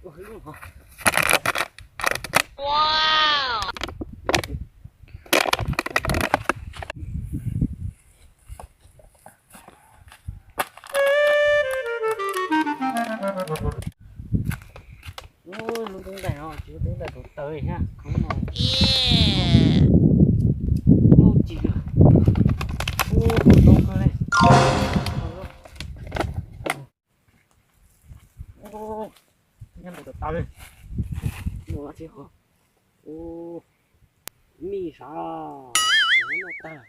Lub tub ntais no tsis yog tub ntais tus taw thiab, khov no. Ub, tsis yog. Ub, qhov ntoo kawg li. Nyob ntawm taw li. Ub, tsis yog. Ub, mij sav. Noj tag.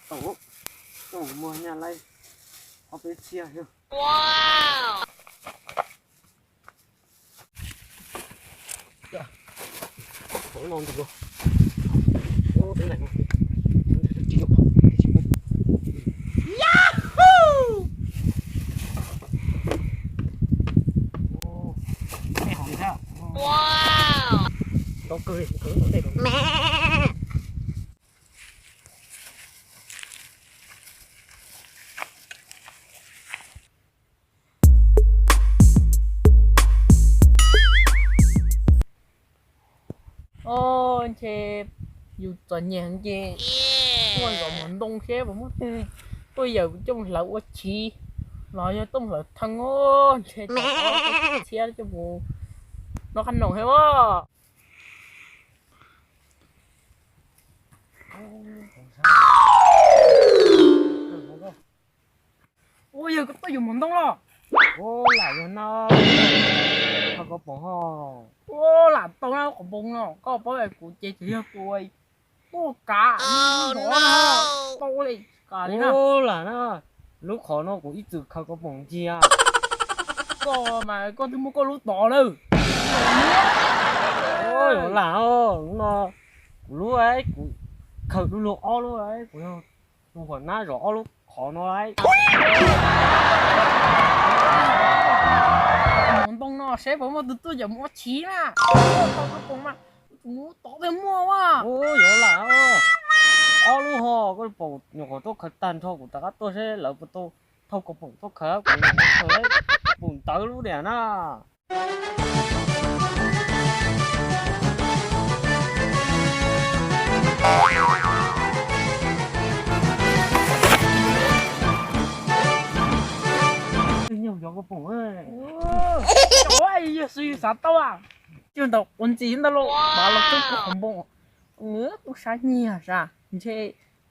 Tau, tau muag nyaj laib ob peb txhiab thiab. Hauv no nti los. Ub, teb lais no. Tsis yog, tsis muaj. Ntau kawg li, kawg ntau ntej rau. Os, ntshe yus txom nyem heev ces tuaj zov mov ntoo seb puas muaj twg tuaj yaws coj mus hlawv ua chiv los yog tuaj mus hlawv thee os. Ntshe tsam txhiab coj mus noj qab noom thiab os. Ua yog koj tuaj yuav mov ntoo los? Ua lam yog no, khaws kauv poom ho. Ua lam tau na, qhov poom no koj paub kuv ces tsis yog kuv tuaj kav, tau li kav li na. Ua lam na, lub qhov no kuv ib txwm khaws kauv poom ntsia. Koj mas koj twb muab koj lub tod lawm. Ua lam os, lub no kuv lub, kuv khaws du lug ob lub, kuv yog tus huam nab zov ob lub qhov no lawm. Mov ntoo no seb puas muaj tus tuaj yaws mus ua chiv na. Khaws kauv poom mas tus tod twb muaj as. Ua yog lam, ob lub ho, koj paum nyuam qhuav tuaj khaws tag nrho kuv rov qab tuaj seb lawv puas tau thauj kauv poom tuaj khaws, kuv khaws pum ntawv lub diam na. Yog xwb xav tau, tsis ntawd ua ntxiv ntawd los pab los txeeb kuv qhov npoo, kuv tus sab nyiag sas ntshe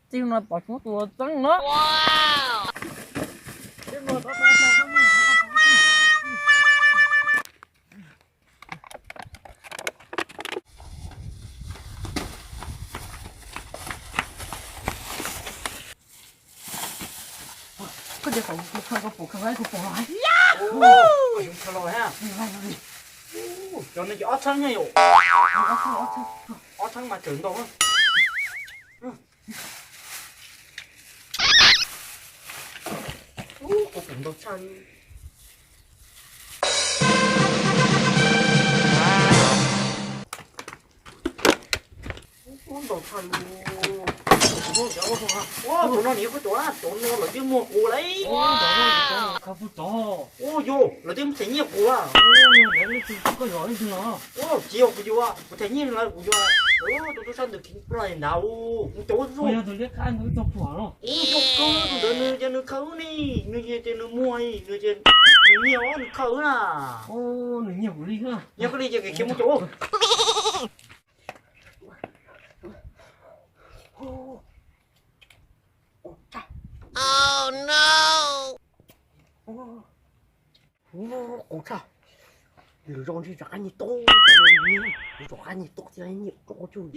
txij no tom tsis muaj tus los txeeb no. Koj tias kom kuv khaws kauv poom, khaws kuv poom los hais. Khaws los hais. Cov no ces ob txheeb na yom. Ob txheeb mas tseem ntau. Kauv poom ntau tshaj. Ntau tshaj li. Ua, tus no nws yog koj cov, cov no lawv twb muag kuv lawm. Ua, yog lawv twb them nyiaj kuv lawm. Tsis yog kuv yuav, kuv them nyiaj lawv kuv yuav. Tus tub sab ntawd kheev ploj li ntawd, kuv cov zoo. Ua, yog kawg tus ntawd nws, nws ces nws khaws ne, nws ces nws muag, nws ces nws nyiag os, nws khaws na. Nws nyiag kuv li, nyiag koj li ces kheev mus cov. Qus tshaj, lwm zaus ntshe rov qab nyiag tau, rov qab nyiag tau thiab nyiag tau tsuj.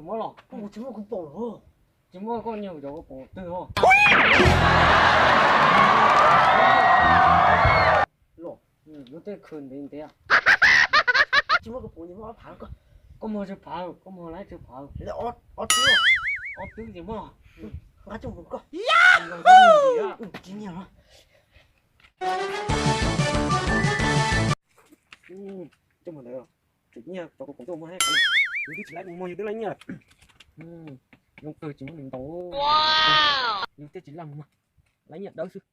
Muab los, koj tsis muaj kuv poom los, tsis muaj koj nyiag kuv cov poom twg os. Los, lub tej khw ntev ntev. Tsis muaj kuv puv, muaj ob phav koj. Koj muag tsawg phav, koj muag laib tsawg phav? Ob twb. Ob twb ces muaj. Nqa coj mus koj. Tsis nyiam los. Coj mus ntawd, tsum nyiaj cov kuv koom tuaj muag, yus twb tsis laib mus muag yus twb laib nyiaj lawm. Zoo kawg tsis muaj ntaus, yus thiaj tsis laj mus muag, laib nyiaj dawb xwb.